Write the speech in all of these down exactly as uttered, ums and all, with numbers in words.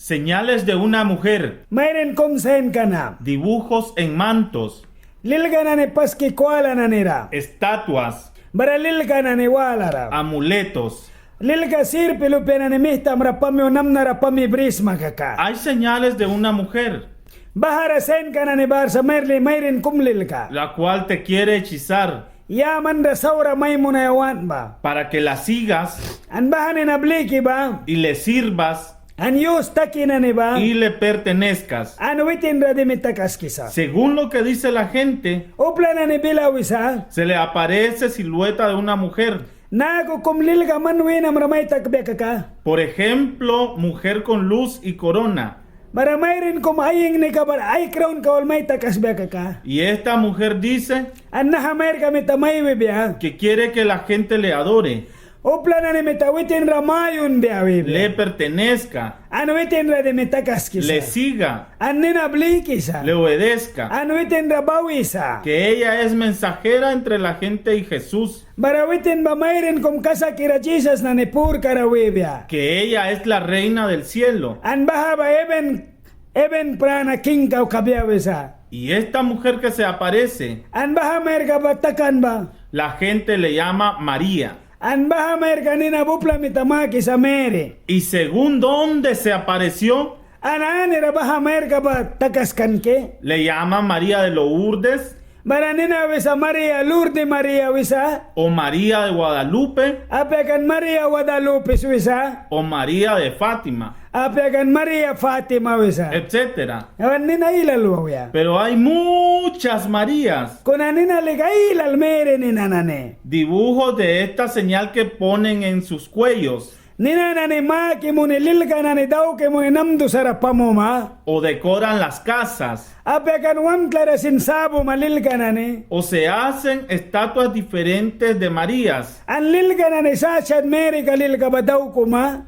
Señales de una mujer. Mairin kum sainka na. Dibujos en mantos. Lilka nani paski kwala nani ra. Estatuas. Bara lilka nani wala ra. Amuletos. Lilka sirpi lupia nani mihtamra pami o namnara pami brisma kaka. Hay señales de una mujer. Bahara sainka nani bara sa mairin, mairin kum lilka. La cual te quiere hechizar. Ya manra saura mai munaia want ba. Para que la sigas. An baha nina bliki ba. Y le sirvas. An yus taki nani ba. Y le pertenezcas. An witin ra dimi takaskisa. Según lo que dice la gente. Upla nani bila wisa. Se le aparece silueta de una mujer. Naku kum lilka man winamra mai takbia kaka. Por ejemplo, mujer con luz y corona. Bara mairin kum ai ingnika bara ai kraunka wal mai takaskbia kaka. Y esta mujer dice. An naha mairka mita mai wibia. Que quiere que la gente le adore. Upla nani mita witin ra mayunbia wibia. Le pertenezca. An witin ra dimi takaskisa. Le siga. An nina blikisa. Le obedezca. An witin ra bawisa. Que ella es mensajera entre la gente y Jesús. Bara witin ba mairin kum kasak ra Jisas nani purkara wibia. Que ella es la reina del cielo. An baha ba heven, heven prana kingka kabia wisa. Y esta mujer que se aparece. An baha mairka ba takan ba. La gente le llama María. An baha mairka nina ba upla mita makisa Meri. Y según dónde se apareció. An anira baha mairka ba takaskan ki. Le llaman María de Lourdes. Bara nina wisa María, Lurdi María wisa. O María de Guadalupe. Apia kan María Guadalupe wisa. O María de Fátima. Apia kan María Fátima wisa. Etcétera. An nina ailal wauya. Pero hay muchas Marías. Kuna nina lika ailal Meri nina nani. Dibujos de esta señal que ponen en sus cuellos. Nina nani maki muni lilka nani dauki muni namdusara pamuma. O decoran las casas. Apia kan wamtlara sin sabuma lilka nani. O se hacen estatuas diferentes de Marías. An lilka nani sat sat Merika lilka ba daukuma.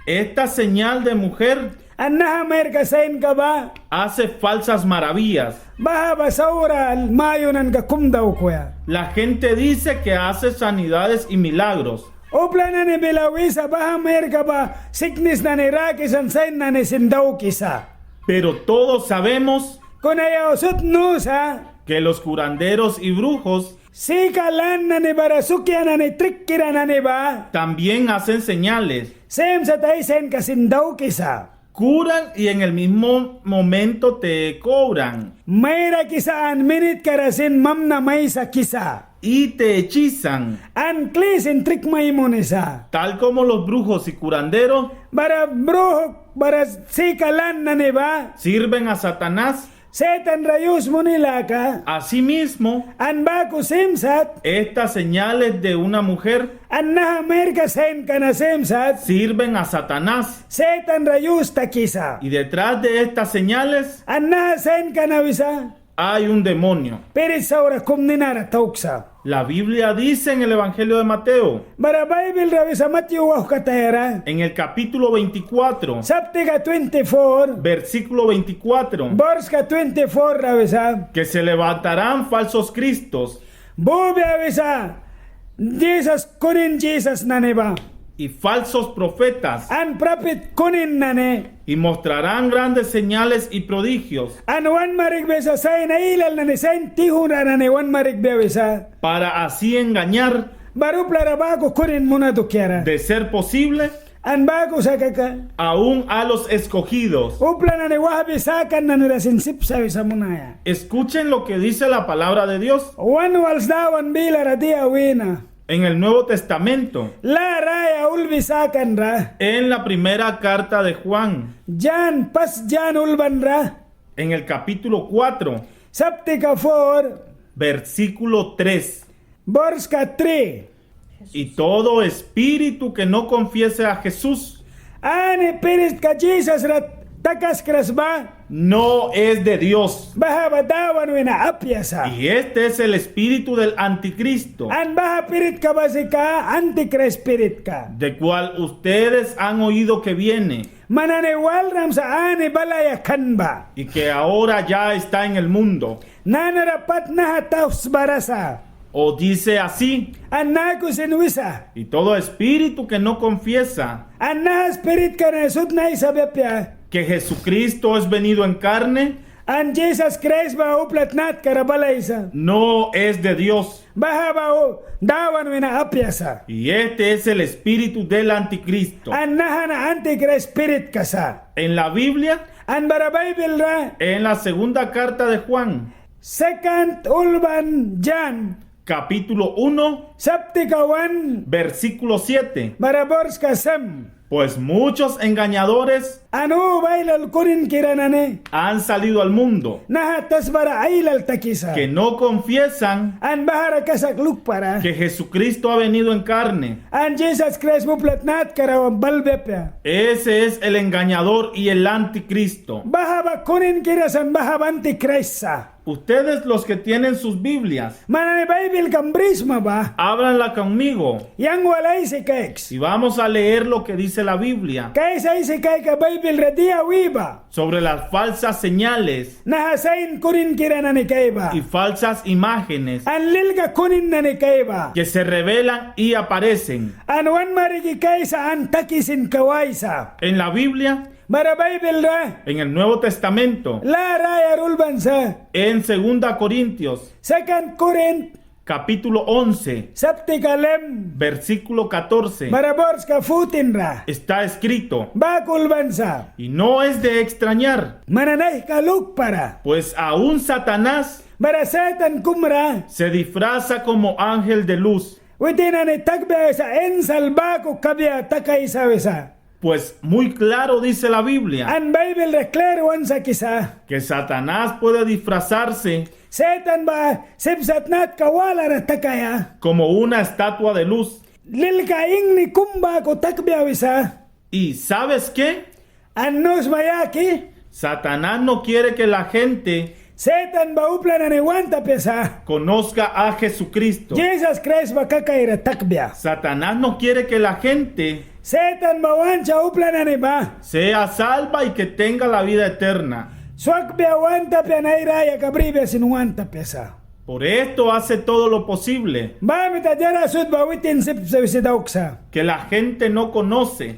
Esta señal de mujer. An naha mairka sainka ba. Hace falsas maravillas. Baha ba saura mayunanka kum daukuya. La gente dice que hace sanidades y milagros. Upla nani bila wisa baha mairka ba siknis nani rakisa an sain nani sin daukisa. Pero todos sabemos. Kuna ya sut nusa. Que los curanderos y brujos. Sika lan nani bara sukia nani trikkira nani ba. También hacen señales. Sim sat ai sainka sin daukisa. Curan y en el mismo momento te cobran. Mairakisa an minitkara sin mamna maisakisa. Y te hechizan. An kli sin trik mai munisa. Tal como los brujos y curanderos. Bara brujo, bara sika lan nani ba. Sirven a Satanás. Setan ra yus muni laka. Asimismo. An baku sim sat. Estas señales de una mujer. An naha mairka sainka na sim sat. Sirven a Satanás. Setan ra yus takisa. Y detrás de estas señales. An naha sainka na wisa. Hay un demonio. Spirit saura kum ninara tauksa. La Biblia dice en el Evangelio de Mateo. Bara Baibil ra wisa Matiu wauhkatayara. En el capítulo veinticuatro. Saptika twenty-four. Versículo veinticuatro. Borska twenty-four ra wisa. Que se levantarán falsos cristos. Bubia wisa. Jisas kunin Jisas nani ba. Y falsos profetas. An prapit kunin nani. Y mostrarán grandes señales y prodigios. An wan marikbia sa sain ailal nani sain tihura nani wan marikbia wisa. Para así engañar. Bara uplara baku kunin muna dukiara. De ser posible. An baku sa kaka. Aún a los escogidos. Upla nani wahbi sakan nani ra sin sip sa wisa munaia. Escuchen lo que dice la palabra de Dios. Wan wals Dawan bilara dia wina. En el Nuevo Testamento. Lâ raya ulbi sakan ra. En la primera carta de Juan. Jan, pas Jan ulban ra. En el capítulo cuatro. Saptika four. Versículo tres. Borska tri. Y todo espíritu que no confiese a Jesús. Ani spiritka Jisas ra takaskras ba. No es de Dios. Baha ba Dawan wina apia sa. Y este es el espíritu del anticristo. An baha spiritka ba sika antikrist spiritka. De cual ustedes han oído que viene. Man nani walram sa ani balaia kan ba. Y que ahora ya está en el mundo. Nanara pat naha tauhs bara sa. O dice así. An naku sin wisa. Y todo espíritu que no confiesa. An naha spiritka nani sut na aisabia apia. que Jesucristo es venido en carne, an Jisas Kraist ba upla tnatkara balaisa, no es de Dios. Baha ba Dawan wina apia sa. Y este es el espíritu del anticristo. An naha na antikraist spiritka sa. En la Biblia, an bara Baibil ra, en la segunda carta de Juan, sekand ulban Jan, capítulo uno, saptika wan, versículo siete, bara borska sem. Pues muchos engañadores, an uba ailal kuninkira nani, han salido al mundo, naha tasbara ailal takisa, que no confiesan, an bahara kasak lukpara, que Jesucristo ha venido en carne. An Jisas Kraist ba upla tnatkara wan balbia apia. Ese es el engañador y el anticristo. Baha ba kuninkira sa an baha ba antikraist sa. Ustedes los que tienen sus Biblias, man nani Baibilkam brisma ba, ábranla conmigo, yang wal aisi kaiks. Y vamos a leer lo que dice la Biblia, kaisa aisi kaika Baibil ra dia wi ba, sobre las falsas señales, naha sain kuninkira nani kai ba, y falsas imágenes, an lilka kunin nani kai ba, que se revelan y aparecen, an wan mariki kaisa an taki sin kawaisa. En la Biblia, bara Baibil ra, en el Nuevo Testamento, Lâ rayara ulban sa, en segunda Corintios, sekand Kurint, capítulo once, saptika eleven, versículo catorce, bara borska fourteen ra, está escrito, baku ulban sa. Y no es de extrañar, man nani aihka lukpara, pues aún Satanás, bara Setan kum ra, se disfraza como ángel de luz. Witin nani takbia wisa insal baku kabia takaisa wisa. Pues muy claro dice la Biblia, an Baibil ra klir wan sakisa, que Satanás puede disfrazarse, Setan ba sip sa tnatka walara takaia, como una estatua de luz, lilka ingni kum baku takbia wisa. ¿Y sabes qué? An nu sma yaki? Satanás no quiere que la gente, Setan ba upla nani want apia sa, conozca a Jesucristo. Jisas Kraist ba kakaira takbia. Satanás no quiere que la gente, Setan ba want sa upla nani ba, sea salva y que tenga la vida eterna. Swakbia want apia an ai rayaka bribia sin want apia sa. Por esto hace todo lo posible, baha mita diara sut ba witin sip sa wisi dauksa, que la gente no conoce,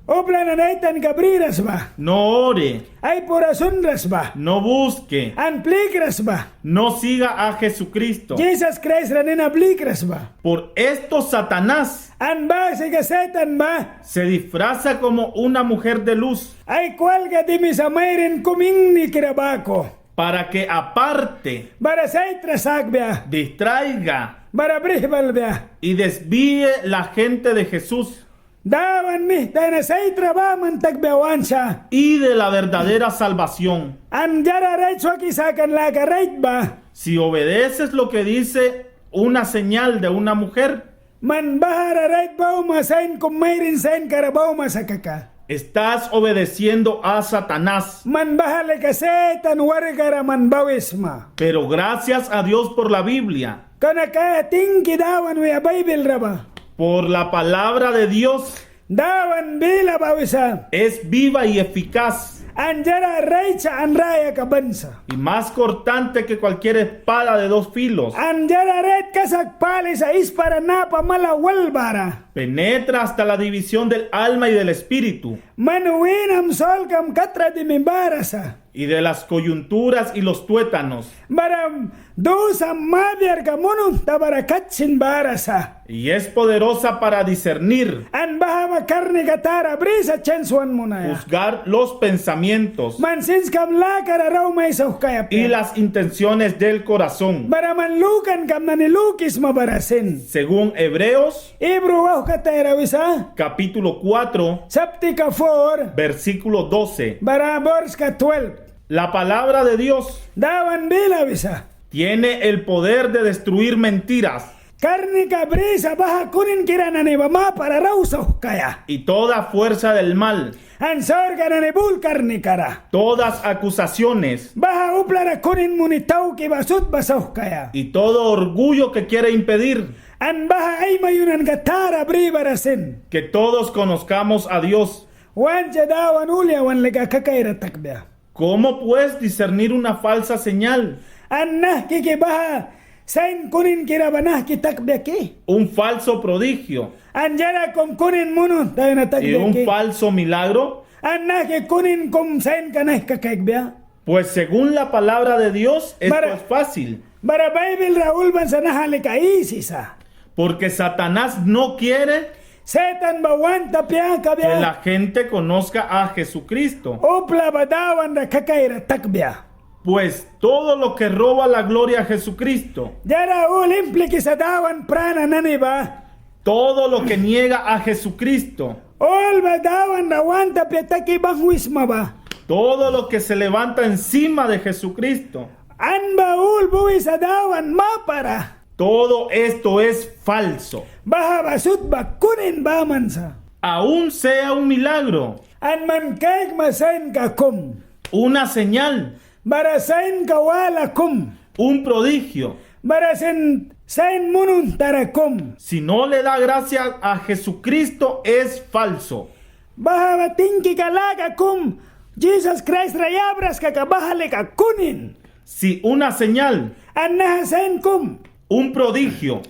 upla nani ai tanka briras ba, no ore, ai pura sunras ba, no busque, an plikras ba, no siga a Jesucristo, Jisas Kraist ra nina plikras ba. Por esto Satanás, an baha sika Setan ba, se disfraza como una mujer de luz, ai kwalka dimisa mairin kum ingnikira baku, para que aparte, bara saitra sakbia, distraiga, bara brih balbia, y desvíe la gente de Jesús, Dawan mihta na saitra baman takbia want sa, y de la verdadera salvación, an diara rait swaki sakan laka rait ba. Si obedeces lo que dice una señal de una mujer, man bahara rait bauma sain kum mairin sainkara bauma sa kaka, estás obedeciendo a Satanás, man baha lika Setan warkara man bawisma. Pero gracias a Dios por la Biblia, kan kaia tingki Dawan wia Baibil ra ba, por la palabra de Dios, Dawan bila ba wisa, es viva y eficaz, an diara rait sa an rayaka ban sa, y más cortante que cualquier espada de dos filos, an diara rait kasak pali sa ispara napa mala wal bara, penetra hasta la división del alma y del espíritu, man winam sulkam kat ra dimi bara sa, y de las coyunturas y los tuétanos, bara dusam mabiarka mununta bara kat sin bara sa. Y es poderosa para discernir, an baha ba karnika tara brisa chens wan munaia, juzgar los pensamientos, man sinskam lakara rau mai sauhkaia apia, y las intenciones del corazón, bara man lukankam nani lukisma bara sin. Según Hebreos, Hibru wauhkatayara wisa, capítulo cuatro, saptika four, versículo doce, bara borska twelve. La palabra de Dios, Dawan bila wisa, tiene el poder de destruir mentiras, karnika brisa baha kuninkira nani ba mapara rau sauhkaia, y toda fuerza del mal, an saurka nani bul karnikara, todas acusaciones, baha uplara kunin muni tauki ba sut ba sauhkaia, y todo orgullo que quiere impedir, an baha ai mayunanka tara bri bara sin, que todos conozcamos a Dios, want sa Dawan ulia wan lika kakaira takbia. ¿Cómo, pues, discernir una falsa señal? An nahki ki baha sain kuninkira ba nahki takbia ki? Un falso prodigio, an diara kum kunin mununta wina takbia ki? Y un falso milagro, An nahki kunin kum sainka nahki kaikbia. Pues según la palabra de Dios, esto es fácil. Bara Baibil ra ulban sa naha lika isi sa. Porque Satanás no quiere Setan ba want apia kabia que la gente conozca a Jesucristo. Upla ba Dawan ra kakaira takbia. Pues todo lo que roba la gloria a Jesucristo. Diara ul implikisa Dawan prana nani ba. Todo lo que niega a Jesucristo. Ul ba Dawan ra want apia taki banghwisma ba. Todo lo que se levanta encima de Jesucristo. An ba ul buisa Dawan mapara. Todo esto es falso. Baha ba sut ba kunin baman sa. Aún sea un milagro. An man kaikma sainka kum. Una señal. Bara sainka wala kum. Un prodigio. Bara sin sain munuhntara kum. Si no le da gracia a Jesucristo, es falso. Baha ba tingkika laka kum Jisas Kraist ra yabras kaka baha lika kunin. Si una señal. An naha sain kum. Un prodigio.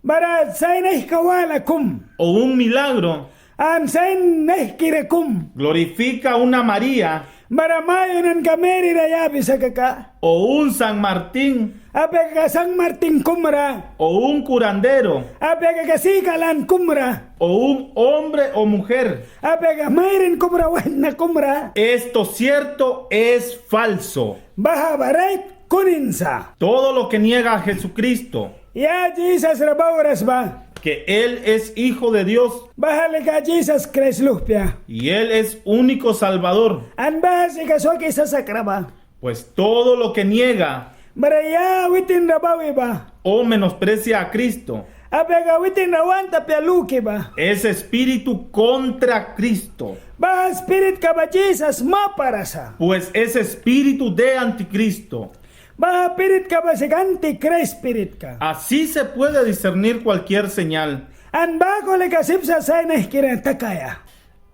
Bara sain aihka wala kum. O un milagro. An sain aihkira kum. Glorifica una María. Bara mayunanka Meri ra yabisa kaka. O un San Martín. Apia kaka San Martin kum ra. O un curandero. Apia kaka sika lan kum ra. O un hombre o mujer. Apia kaka mairin kum ra, waitna kum ra. Esto cierto es falso. Baha ba rait kunin sa. Todo lo que niega a Jesucristo. Ya Jisas ra bauras ba. Que Él es Hijo de Dios. Baha lika Jisas Kraist luhpia. Y Él es único Salvador. An baha sika swaki sasakra ba. Pues todo lo que niega. Bara ya witin ra bawi ba. O menosprecia a Cristo. Apia kaka witin ra want apia luki ba. Es espíritu contra Cristo. Baha spiritka ba Jisas mapara sa. Pues es espíritu de anticristo. Baha spiritka ba sika antikraist spiritka. Así se puede discernir cualquier señal. An baku lika sip sa sain aihkira takaia.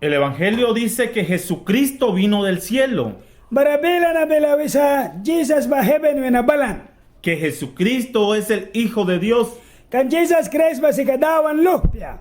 El evangelio dice que Jesucristo vino del cielo. Bara bila na bila wisa Jisas ba heven wina balan. Que Jesucristo es el Hijo de Dios. Kan Jisas Kraist ba sika Dawan luhpia.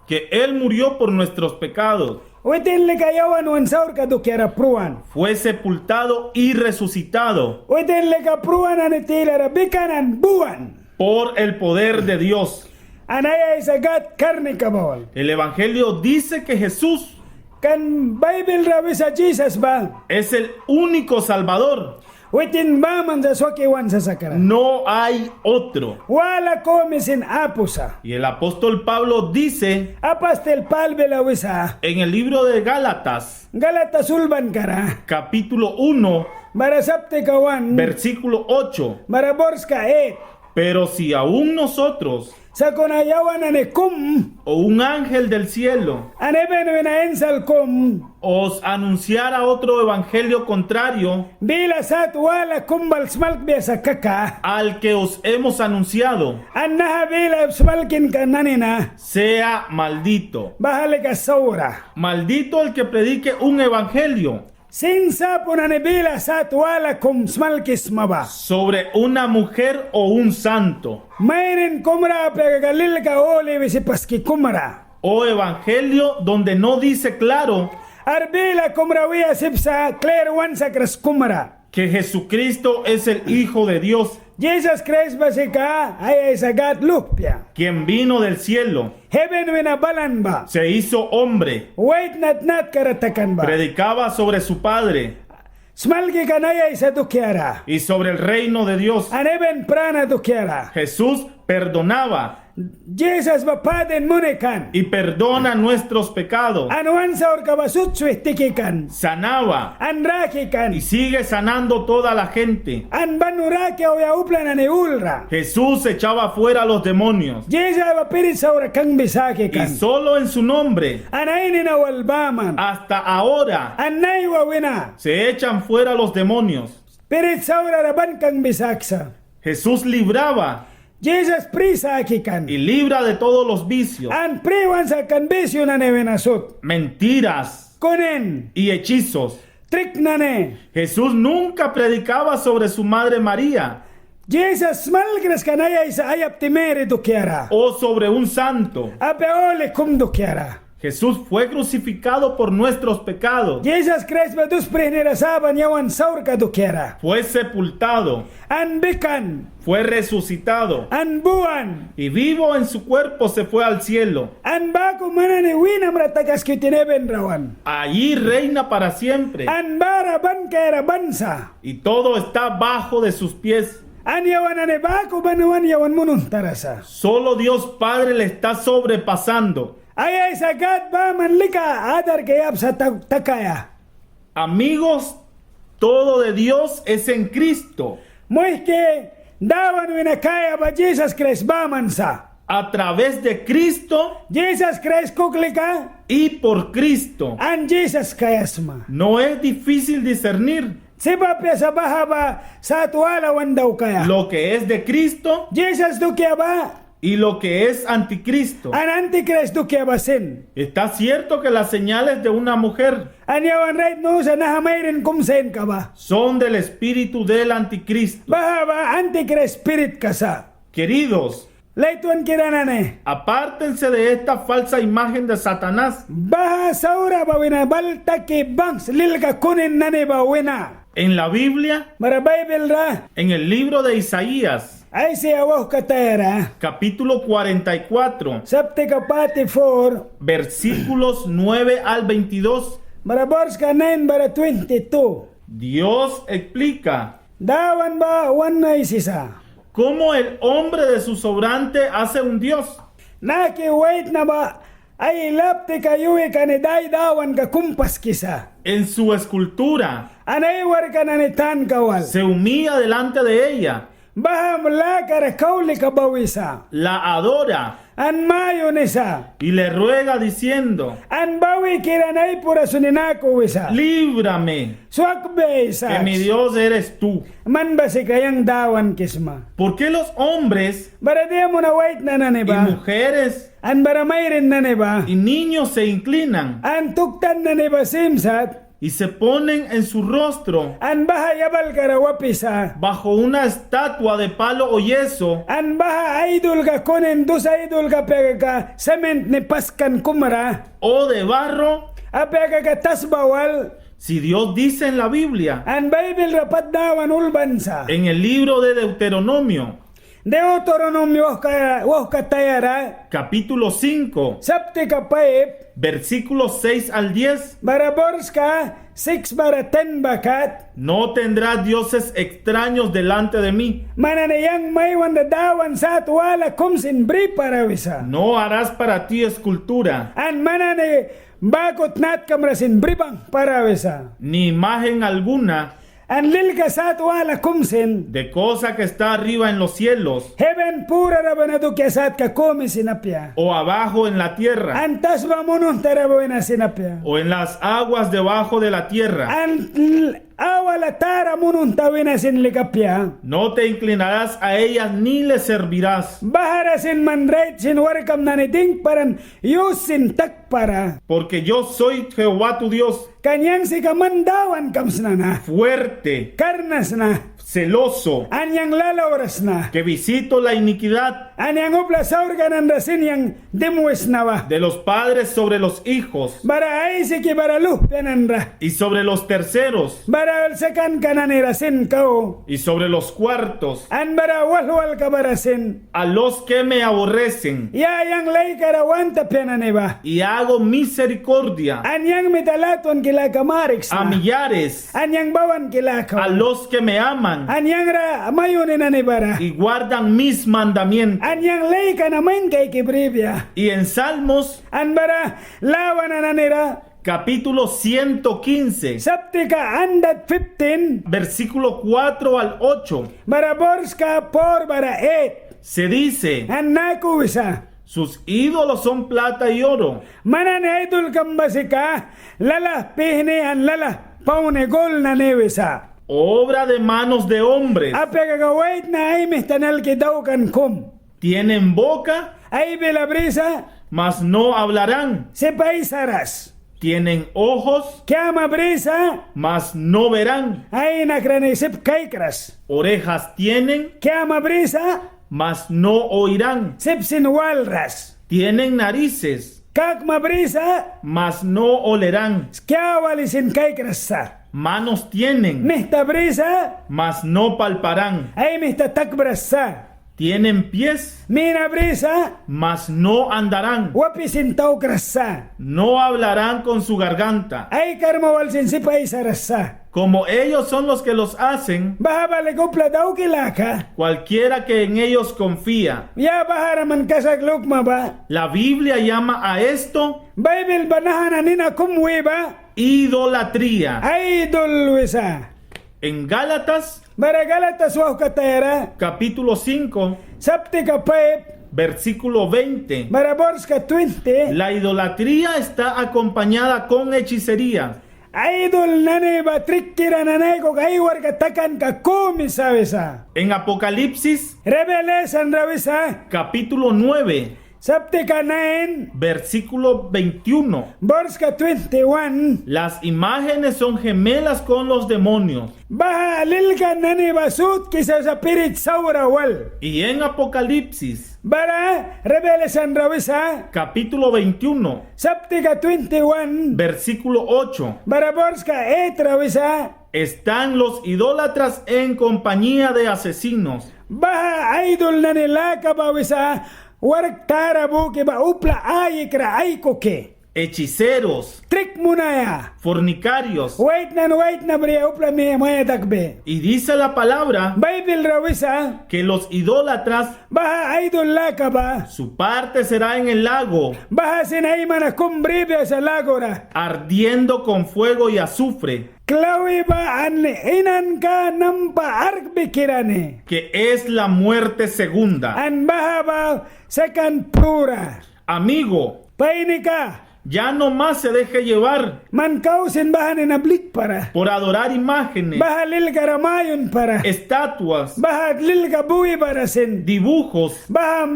Que Él murió por nuestros pecados. Witin lika yawan wan saurka dukiara pruan. Fue sepultado y resucitado. Witin lika pruan nani tilara bikan an buan. Por el poder de Dios. An ai aisa Gad karnika ba wal. El evangelio dice que Jesús. Kan Baibil ra wisa Jisas ba. Es el único Salvador. Witin baman sa swaki wan sasakra. No hay otro. Wala kumi sin apu sa. Y el apóstol Pablo dice. Apastil Pâl bila wisa. En el libro de Gálatas. Gálatas ulbanka ra. Capítulo uno. Bara saptika wan. Versículo ocho. Bara borska et. Pero si aún nosotros. Sakuna yawan nani kum. O un ángel del cielo. An heven wina insal kum. Os anunciara otro evangelio contrario. Bila sat wala kum bal smalkbia sa kaka. Al que os hemos anunciado. An naha bila smalkinka nani na. Sea maldito. Baha lika saura. Maldito el que predique un evangelio. Sin sapu nani bila sat wala kum smalkisma ba. Sobre una mujer o un santo. Mairin kum ra apia kaka lilka huli wisi paski kum ra. O evangelio donde no dice claro. Ar bila kum ra wiaia sip sa klir wan sakras kum ra. Que Jesucristo es el Hijo de Dios. Jisas Kraist ba sika ai aisa Gad luhpia. Quien vino del cielo. Heven wina balan ba. Se hizo hombre. Waitna tnatkara takan ba. Predicaba sobre su Padre. Smalki kan ai aisa dukiara. Y sobre el reino de Dios. An heven prana dukiara. Jesús perdonaba. Jisas ba padin muni kan. Y perdona nuestros pecados. An wan saurka ba sut swih tiki kan. Sanaba. An raki kan. Y sigue sanando toda la gente. An ban nu raki auya upla nani ul ra. Jesús echaba fuera a los demonios. Jisas ba spirit saura kangbi saki kan. Y solo en su nombre. An ai nina wal baman. Hasta ahora. An naiwa wina. Se echan fuera los demonios. Spirit saura ra ban kangbi saksa. Jesús libraba. Jisas pri saki kan. Y libra de todos los vicios. An pri wan sakan bisio nani wina sut. Mentiras. Kunin. Y hechizos. Trik nani. Jesús nunca predicaba sobre su madre María. Jisas smalkras kan ai aisa ai yapti Meri dukiara. O sobre un santo. Apia huli kum dukiara. Jesús fue crucificado por nuestros pecados. Jisas Kraist ba dus prihni ra saban yawan saurka dukiara. Fue sepultado. An bikan. Fue resucitado. An buan. Y vivo en su cuerpo se fue al cielo. An baku man nani winam ra takaski witin heven ra wan. Allí reina para siempre. An bara ban kaiara ban sa. Y todo está bajo de sus pies. An yawan nani baku ban wan yawan munuhntara sa. Solo Dios Padre le está sobrepasando. Ai Aisa Gad baman lika adarka yabsa ta-, takaia. Amigos, todo de Dios es en Cristo. Muihki, Dawan wina kaia ba Jisas Kraist baman sa. A través de Cristo. Jisas Kraist kuklika. Y por Cristo. An Jisas kaia sma. No es difícil discernir. Sip apia sa baha ba sat wala wan daukaia. Lo que es de Cristo. Jisas dukia ba. Y lo que es anticristo. An antikraist dukia ba sin. Está cierto que las señales de una mujer. An yawan rait nu sa naha mairin kum sainka ba. Son del espíritu del anticristo. Baha ba antikraist spiritka sa. Queridos, laitwankira nani. Apártense de esta falsa imagen de Satanás. Baha saura ba wina bal taki banghws lilka kunin nani ba wina. En la Biblia, bara Baibil ra. En el libro de Isaías, Aisaia wauhkatayara. Capítulo cuarenta y cuatro. Saptika forty-four. Versículos nueve al veintidós. Bara borska nine bara twenty-two. Dios explica. Dawan ba wan aisisa. Cómo el hombre de su sobrante hace un dios. Nahki waitna ba ai laptika yuika ni dai dawanka kum paskisa. En su escultura. An ai warkka nani tanka wal. Se humilla delante de ella. Baha lakara kau lika bawisa. La adora. An mayunisa. Y le ruega diciendo. An bawikira nani ai pura suni naku wisa. Líbrame. Swakbia Aisa. Que mi Dios eres tú. Man ba sika yang Dawanki sma. ¿Por qué los hombres. Bara dia muna waitna nani ba. Y mujeres. An bara mairin nani ba. Y niños se inclinan. An tuktan nani ba sim sat. Y se ponen en su rostro. An baha yabalkara wapisa. Bajo una estatua de palo o yeso. An baha aidulka kunin dus aidulka apia kaka siment ni paskan kum ra. O de barro. Apia kaka tasba wal. Si Dios dice en la Biblia. An Baibil ra pat Dawan ulban sa. En el libro de Deuteronomio. Deuteronomio wauhka, wauhkatayara. Capítulo cinco. Saptika five. Versículos seis al diez. Bara borska six bara ten ba kat. No tendrás dioses extraños delante de mí. Man nani yang maiwan ra dawan sat wala kum sin bri para wisa. No harás para ti escultura. An man nani baku tnatkam ra sin bri banghwpara wisa. Ni imagen alguna. An lilka sat wala kum sin. De cosa que está arriba en los cielos. Heven purara ba wina dukia satka kumi sin apia. O abajo en la tierra. An tasba munuhntara ba wina sin apia. O en las aguas debajo de la tierra. An l-, awala tara munuhnta wina sin lika apia. No te inclinarás a ellas ni les servirás. Bahara sin man rait sin warkkam nani dingkpara an yus sin takpara. Porque yo soy Jehová tu Dios. Kan yang sika man Dawankam sna na. Fuerte. Karna sna. Celoso. An yang lalaura sna. Que visito la iniquidad. An yang upla saurka nani ra sin yang dimwisna ba. De los padres sobre los hijos. Bara aisiki bara luhpia nani ra. Y sobre los terceros. Bara sekanka nani ra sin kau. Y sobre los cuartos. An bara walhwalka bara sin. A los que me aborrecen. Ya yang laikara want apia nani ba. Y hago misericordia. An yang mita latwanki laka mariksna. A millares. An yang bawanki laka. A los que me aman. An yang ra mayuni nani bara. Y guardan mis mandamientos. An yang laika na main kaiki bribia. Y en Salmos. An bara lawana nani ra. Capítulo ciento quince. Saptika hundred fifteen. Versículo cuatro al ocho. Bara borska four bara eight. Se dice. An naku wisa. Sus ídolos son plata y oro. Man nani aidulkam ba sika lalah pihni an lalah pauni gol nani wisa. Obra de manos de hombres. Apia kaka waitna ai mihta na alki daukan kum. Tienen boca. Ai bila brisa. Mas no hablarán. Sip aisaras. Tienen ojos. Kyama brisa. Mas no verán. Ai nakra ni sip kaikras. Orejas tienen. Kyama brisa. Mas no oirán. Sip sin walras. Tienen narices. Kakma brisa, mas no olerán. Kia wali sin kaikras sa. Manos tienen, mihta brisa, mas no palparán. Ai mihta takbras sa. Tienen pies, mina brisa, mas no andarán. Wapi sin taukras sa. No hablarán con su garganta. Ai karma wal sin sip aisaras sa. Como ellos son los que los hacen, baha ba lika upla dauki laka. Cualquiera que en ellos confía. Ya bahara man kasak lukma ba. La Biblia llama a esto, Baibil ba naha na nina kum wi ba, idolatría. Aidul wisa. En Gálatas, bara Gálatas wauhkatayara, capítulo cinco, saptika paip, versículo veinte, bara borska twinti. La idolatría está acompañada con hechicería. Aidul nani ba trikkira nani aikuki ai warka takanka kumi sa wisa. En Apocalipsis, Revelation ra wisa, capítulo nueve, saptika nain, versículo veintiuno, borska twinti wan. Las imágenes son gemelas con los demonios. Baha lilka nani ba sutkisa sa spirit saura wal. Y en Apocalipsis, bara Revelation ra wisa, capítulo veintiuno, saptika twinti wan, versículo ocho, bara borska eit ra wisa, están los idólatras en compañía de asesinos. Baha aidul nani laka ba wisa, wark tara buki ba upla aikra aikuki. Hechiceros, trik munaia. Fornicarios, waitna an waitna bria upla maia takbi. Y dice la palabra, Baibil ra wisa, que los idólatras, baha aidul laka ba, su parte será en el lago, baha sin ai mana kum bribia sa lago ra, ardiendo con fuego y azufre, klawi ba an inanka nampa arkbikira ni, que es la muerte segunda. An baha ba sekand plura. Amigo, painika, ya no más se deje llevar, man kau sin baha nina blikpara, por adorar imágenes, baha lilkara mayunpara, estatuas, baha lilka bui bara sin, dibujos, baha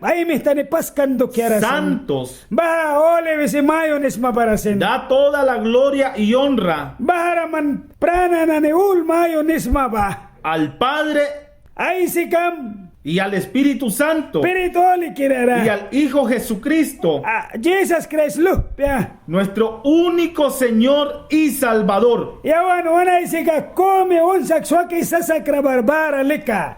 ai mihta ni paskan dukiara sin, santos, baha holi wisi mayunisma bara sin. Da toda la gloria y honra, bahara man prana nani ul mayunisma ba, al Padre, Aisikam, y al Espíritu Santo, Spirit Holikira ra, y al Hijo Jesucristo, Jisas Kraist luhpia, nuestro único Señor y Salvador. Yawan wan Aisika kumi, unsak swaki sasakra bara bara lika.